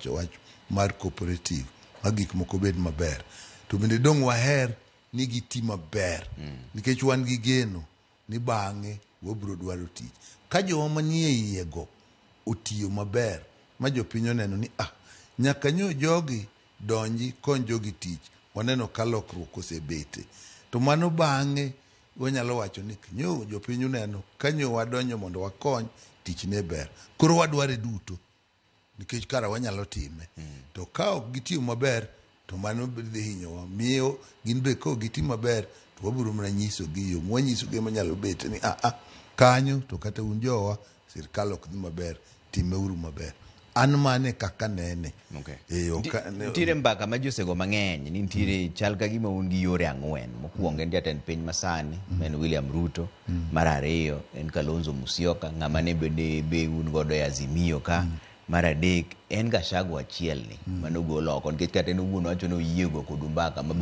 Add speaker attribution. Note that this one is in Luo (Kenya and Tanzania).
Speaker 1: wacho wach mar cooperative ma gik moko bed maber. To bende dong' waher ni giti maber nikech wan gi geno ni bang'e wabiro dwaro tich. Ka jowa manie iye go otiyo maber ma jopiny oneno ni ah, nyaka nyo jogi donji kony jogi tich, waneno ka lokruok osebete. To mano bang'e wanyalo wacho ni nyo jopiny uneno ka nyo wadonjo mondo wakony tich ne ber. Koro wadware duto nikech kara wanyalo time. To ka ok gitiyo maber to mano dhi hinyowa. Miyo gin be ka ok giti maber to wabiro mana nyisogi yo mwanyisogi manyalo bet ni ah, ah, kanyo to kata un jowa sirkal ok dhi maber, timeuru maber. An mane kaka nene.
Speaker 2: Okay.
Speaker 1: Eh, ok
Speaker 2: Nitiere mbaka ma ji osego mang'eny ni nitiere chal ka gima un gi yore ang'wen. Mokwongo en jatend piny masani ma en William Ruto. Mar ariyo en Kalonzo Musyoka, ng'ama ne bende be un godo e Azimio ka. Mar adek en Gachagua achiel ni manogol oko nikech kata en owuon owacho ni oyie go kodu mbaka ma be